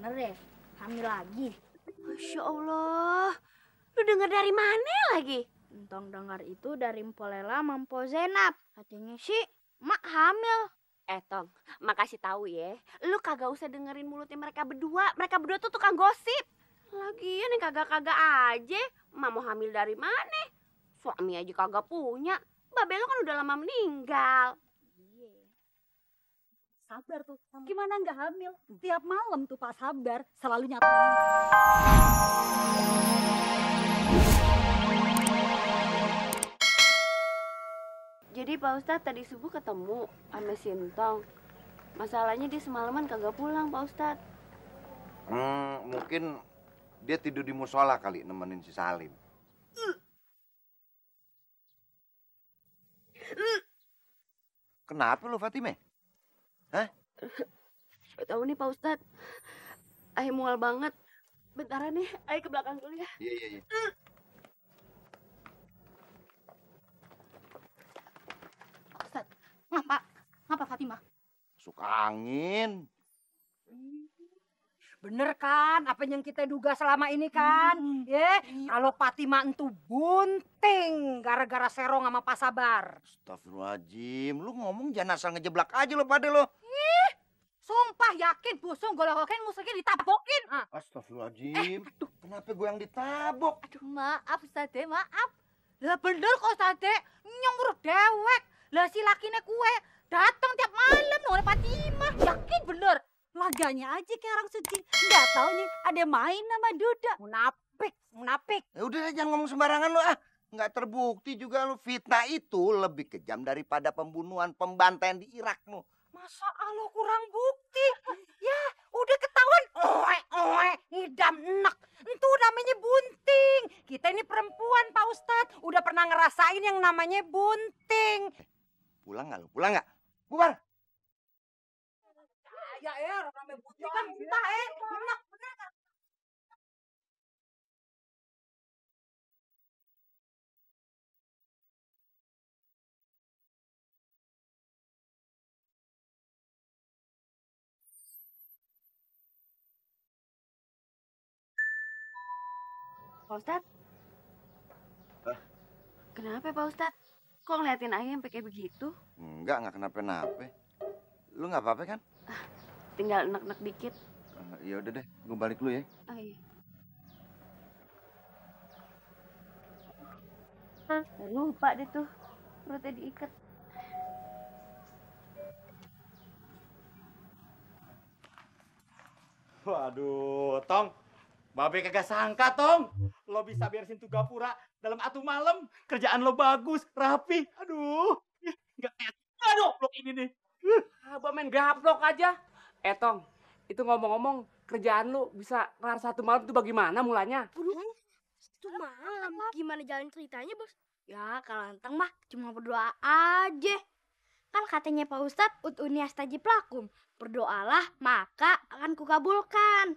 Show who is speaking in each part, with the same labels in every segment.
Speaker 1: bener ya, hamil lagi.
Speaker 2: Masya Allah, lu denger dari mana lagi?
Speaker 1: Entong dengar itu dari Mpo Lela sama Mpo Zenap. Katanya sih, mak hamil.
Speaker 2: Tong, makasih tahu ya. Lu kagak usah dengerin mulutnya mereka berdua. Mereka berdua tuh tukang gosip. Lagian yang kagak-kagak aja. Emak mau hamil dari mana? Suami aja kagak punya. Babe lu kan udah lama meninggal.
Speaker 3: Sabar tuh, gimana nggak hamil? Tiap malam tuh Pak Sabar selalu nyata.
Speaker 2: Jadi Pak Ustadz tadi subuh ketemu sama Sintong. Masalahnya dia semalaman kagak pulang Pak Ustadz.
Speaker 4: Mungkin dia tidur di musola kali nemenin si Salim. Kenapa lu Fatime? Hah?
Speaker 2: Gak tahu nih Pak Ustadz. Ayah mual banget. Bentaran nih, ayah ke belakang dulu ya.
Speaker 4: Iya.
Speaker 3: Ustaz, ngapa Fatimah?
Speaker 4: Suka angin.
Speaker 3: Bener kan, apa yang kita duga selama ini kan? Kalau Fatimah entu bunting gara-gara serong sama Pak Sabar.
Speaker 4: Astagfirullahaladzim, lu ngomong jangan asal ngejeblak aja lo pada lo.
Speaker 3: Sumpah yakin busung golokokin musuhnya ditabokin.
Speaker 4: Astagfirullahaladzim, kenapa gue yang ditabok?
Speaker 3: Aduh maaf Ustadz, maaf. Lah bener kok Ustadz, nyuruh dewek. Lah si lakine kue datang tiap malam oleh Fatimah. Yakin bener. Laganya aja kayak orang suci. Nggak tahu nih ada main sama Duda. Munafik.
Speaker 4: Ya udah jangan ngomong sembarangan lo ah. Nggak terbukti juga lo, fitnah itu lebih kejam daripada pembunuhan, pembantaian di Irak lo.
Speaker 3: Masa Allah kurang bukti? Ya udah ketahuan. Ngidam enak. Itu namanya bunting. Kita ini perempuan Pak Ustadz. Udah pernah ngerasain yang namanya bunting.
Speaker 4: Pulang nggak lo? Pulang nggak? Bubar.
Speaker 3: Ya namanya bunting kan entah enak bener kan?
Speaker 2: Pak Ustadz?
Speaker 4: Hah?
Speaker 2: Kenapa Pak Ustadz? Kok ngeliatin ayah sampai kayak begitu?
Speaker 4: Nggak kenapa-napa. Lu nggak apa-apa kan?
Speaker 2: Tinggal enek-enek dikit.
Speaker 4: Ya udah deh, gue balik dulu ya.
Speaker 2: Oh iya. Lupa deh tuh, perutnya diikat.
Speaker 5: Waduh, Tong. Babe kagak sangka, Tong. Lo bisa beresin tuh gapura dalam atu malam. Kerjaan lo bagus, rapi. Aduh. Enggak aduh, blok ini nih.
Speaker 6: Abah main gaplok aja. Tong, itu ngomong-ngomong kerjaan lu bisa kelar satu malam itu bagaimana mulanya?
Speaker 1: Itu malam, gimana jalan ceritanya, Bos? Ya, kalau Anteng mah cuma berdoa aja. Kan katanya Pak Ustadz, ut'uni astajib lakum. Berdoalah, maka akan kukabulkan.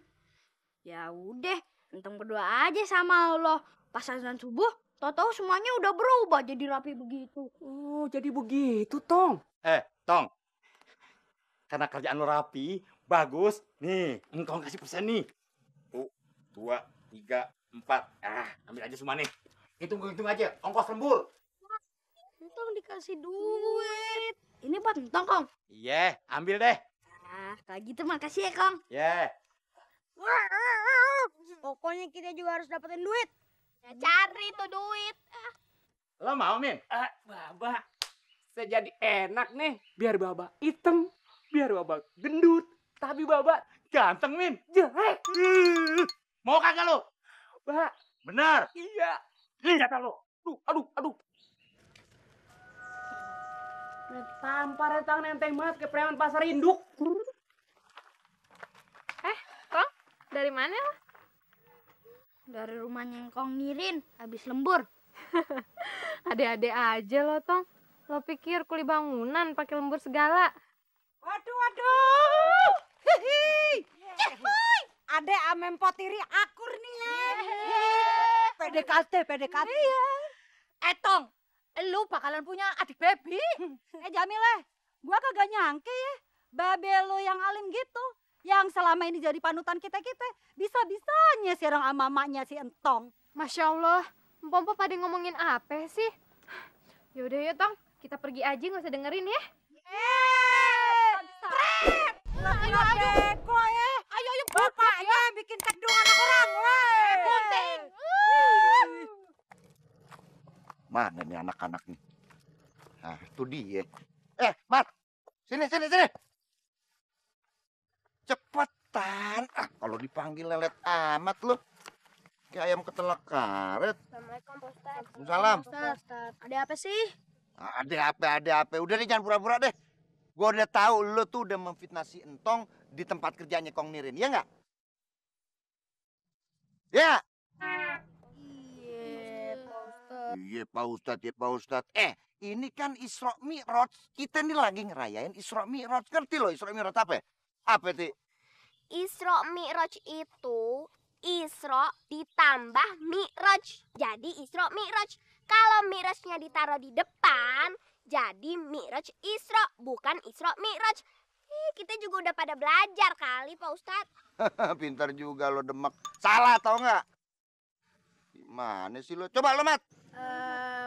Speaker 1: Ya udah, Anteng berdoa aja sama Allah. Pas azan subuh, tahu-tahu semuanya udah berubah jadi rapi begitu.
Speaker 6: Oh, jadi begitu, Tong.
Speaker 5: Tong. Karena kerjaan lo rapi, bagus. Nih, engkau kasih persen nih. 1, 2, 3, 4. Ambil aja semua nih. Hitung aja, ongkos lembur.
Speaker 1: Entong dikasih duit. Ini buat Entong, Kong.
Speaker 5: Iya, ambil deh.
Speaker 1: Nah, kalau gitu makasih ya, Kong.
Speaker 5: Iya.
Speaker 1: Pokoknya kita juga harus dapetin duit. Ya, cari tuh duit.
Speaker 5: Lo mau, Min?
Speaker 6: Baba, saya jadi enak nih. Biar Baba hitam, biar Baba gendut. Tapi Baba
Speaker 5: Ganteng, Min.
Speaker 6: jelek.
Speaker 5: Mau kagak lo?
Speaker 6: Ba,
Speaker 5: Benar.
Speaker 6: iya.
Speaker 5: Nih kata lo.
Speaker 6: Aduh. Tampar tangan enteng banget ke preman pasar induk.
Speaker 7: Kong, dari mana lo?
Speaker 1: Dari rumahnya yang Kong Nirin, habis lembur.
Speaker 7: Ade-ade aja lo, Tong. Lo pikir kuli bangunan pakai lembur segala?
Speaker 3: Waduh. Hihi. Ade amem potiri akur nih. PDKT. Tong, lu bakalan punya adik baby. Jamile, gua kagak nyangke ya. Babe lu yang alim gitu. yang selama ini jadi panutan kita-kita. Bisa-bisanya si orang ama mamanya si Entong.
Speaker 7: Masya Allah, Mpok pada ngomongin apa sih? Yaudah ya Tong, kita pergi aja nggak usah dengerin ya.
Speaker 3: Ayo, ayo bapaknya bikin teduh anak orang. Bunting.
Speaker 4: Mana nih anak-anak nih? Nah, itu dia. Mat. Sini. Cepetan. Kalau dipanggil lelet amat lu. Kayak ayam ketelak karet.
Speaker 1: Assalamualaikum Pak Ustadz.
Speaker 4: Waalaikumsalam.
Speaker 1: Ustadz, ada apa sih?
Speaker 4: Ada apa. Udah deh, jangan pura-pura deh. Gua udah tahu lu tuh udah memfitnah si Entong di tempat kerjanya Kong Nirin, ya nggak? Ya. Iya, Pak Ustadz. Ini kan Isra Mi'raj. Kita nih lagi ngerayain Isra Mi'raj. Ngerti lo Isra Mi'raj apa? Apa itu?
Speaker 2: Isra Mi'raj itu Isra ditambah Mi'raj. Jadi Isra Mi'raj. Kalau Mi'rajnya ditaruh di depan, jadi Mi'raj Isra, bukan Isra Mi'raj. Kita juga udah pada belajar kali, Pak Ustadz.
Speaker 4: Pintar juga lo Demak. Salah tau nggak? Gimana sih lo? Coba lo, Mat.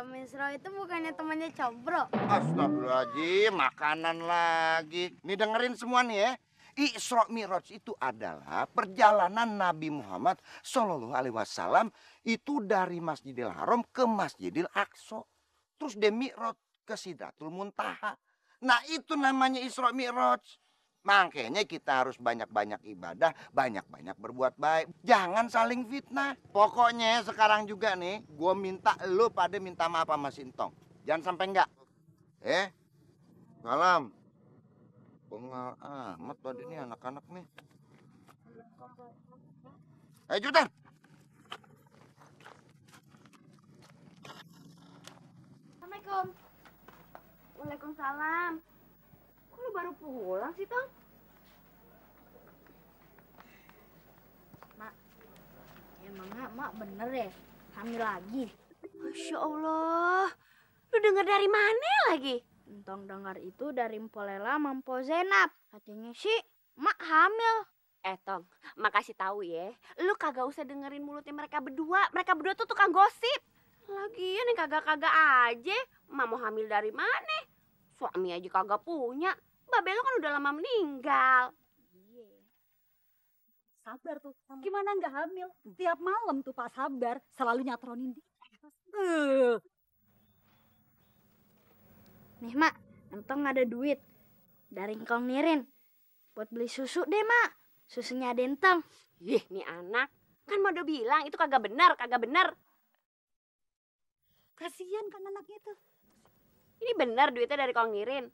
Speaker 1: Misro itu bukannya temannya Cobro.
Speaker 4: Astagfirullahaladzim, makanan lagi. Nih dengerin semua nih ya. Isra Mi'raj itu adalah perjalanan Nabi Muhammad Shallallahu Alaihi Wasallam itu dari Masjidil Haram ke Masjidil Aqsa. Terus dia Mi'raj ke Sidratul Muntaha. Nah itu namanya Isra Mi'raj. Makanya kita harus banyak-banyak ibadah, banyak-banyak berbuat baik. Jangan saling fitnah. Pokoknya sekarang juga nih, gue minta lo pada minta maaf sama Sintong. Jangan sampai enggak. Salam. Bengal amat pada ini anak-anak nih. Ayo cepetan.
Speaker 2: Assalamualaikum. Waalaikumsalam. Kok lu baru pulang sih, Tong?
Speaker 1: Emangnya Mak bener ya? Hamil lagi?
Speaker 2: Masya Allah. Lu denger dari mana lagi?
Speaker 1: Entong dengar itu dari Mpolela sama Mpo Zenap. Katanya sih Mak hamil.
Speaker 2: Tong, makasih tahu ya. Lu kagak usah dengerin mulutnya mereka berdua. Mereka berdua tuh tukang gosip. Lagian yang kagak-kagak aja. Emak mau hamil dari mana? Suami aja kagak punya. Babe lu kan udah lama meninggal.
Speaker 3: Sabar tuh. Gimana nggak hamil? Tiap malam tuh Pak Sabar selalu nyatronin dia.
Speaker 1: Nih Mak, Entong ada duit dari Kong Nirin. Buat beli susu deh Mak. Susunya ada Entong.
Speaker 2: Ih, nih anak. Kan mau udah bilang itu kagak benar, kagak benar.
Speaker 3: Kasihan kan anaknya tuh.
Speaker 2: Ini benar duitnya dari Kong Nirin.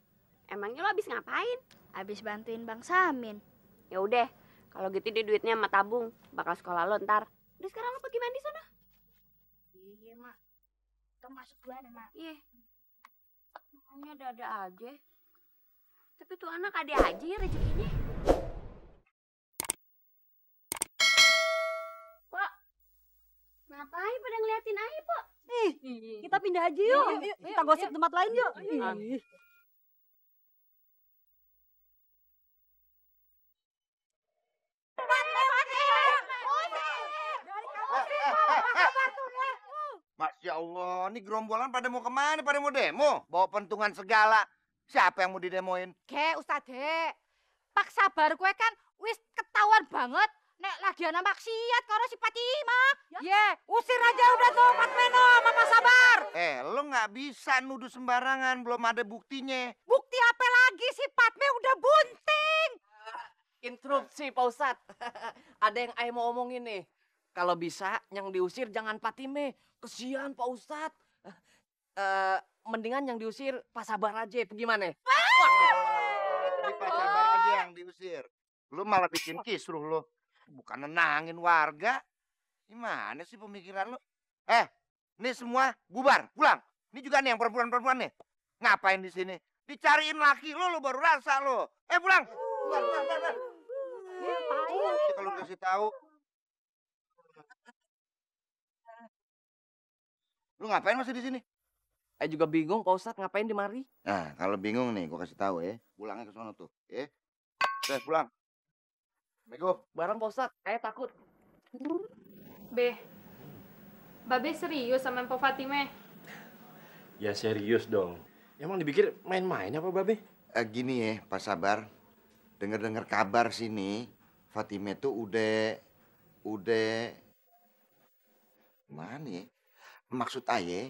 Speaker 2: Emangnya lo habis ngapain?
Speaker 1: Habis bantuin Bang Samin.
Speaker 2: Ya udah, kalau gitu deh duitnya sama tabung. Bakal sekolah lo ntar. Udah sekarang lo pergi mandi sana.
Speaker 1: Iya Mak. Entong masuk duluan ya Mak.
Speaker 2: Iya. Makanya ada aja. Tapi tuh anak ada aja ya rezekinya. Pak, ngapain pada ngeliatin aja, Pak?
Speaker 3: Kita pindah aja yuk. Kita gosip tempat lain yuk.
Speaker 4: Masya Allah, ini gerombolan pada mau kemana? Pada mau demo? Bawa pentungan segala. Siapa yang mau didemoin?
Speaker 3: Ke Ustadz, Pak Sabar kue kan wis ketahuan banget. Nek lagi ana maksiat karo si Fatimah. Usir aja udah tuh Pak Meno sama Pak Sabar.
Speaker 4: Lo nggak bisa nuduh sembarangan, belum ada buktinya.
Speaker 3: Bukti apa lagi si Fatme udah bunting.
Speaker 6: Interupsi, Pak Ustadz. Ada yang Ayo mau omongin nih. Kalau bisa yang diusir jangan Patime. Kesian Pak Ustadz. Mendingan yang diusir Pak Sabar aja. Gimana?
Speaker 4: Ini Pak Sabar aja yang diusir. Lu malah bikin kisruh lu. Bukan nenangin warga. Gimana sih pemikiran lu? Ini semua bubar, pulang. Ini juga nih yang perempuan-perempuan nih. Ngapain di sini? Dicariin laki lu baru rasa lu. Pulang. Pulang. Kalau kasih tahu. Lu ngapain masih di sini?
Speaker 6: Saya juga bingung Pak Ustadz ngapain di mari.
Speaker 4: Nah, kalau bingung nih gua kasih tahu ya. Pulangnya ke sono tuh, ya. Pulang. Assalamualaikum.
Speaker 6: Barang Pak Ustadz, saya takut.
Speaker 7: Be, Babe serius sama Mpo Fatime?
Speaker 8: Ya serius dong. Emang dipikir main-main apa Babe?
Speaker 4: Gini ya, Pak Sabar. Dengar-dengar kabar sini, Fatime tuh udah mana ya? Maksud ayah,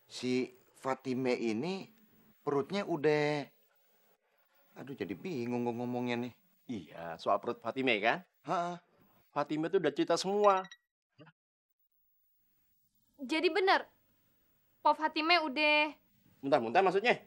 Speaker 4: si Fatime ini perutnya udah, aduh jadi bingung ngomongnya nih.
Speaker 8: Iya, soal perut Fatime kan?
Speaker 4: Hah?
Speaker 8: Fatime tuh udah cerita semua.
Speaker 7: Jadi bener, Po Fatime udah...
Speaker 8: Muntah-muntah maksudnya?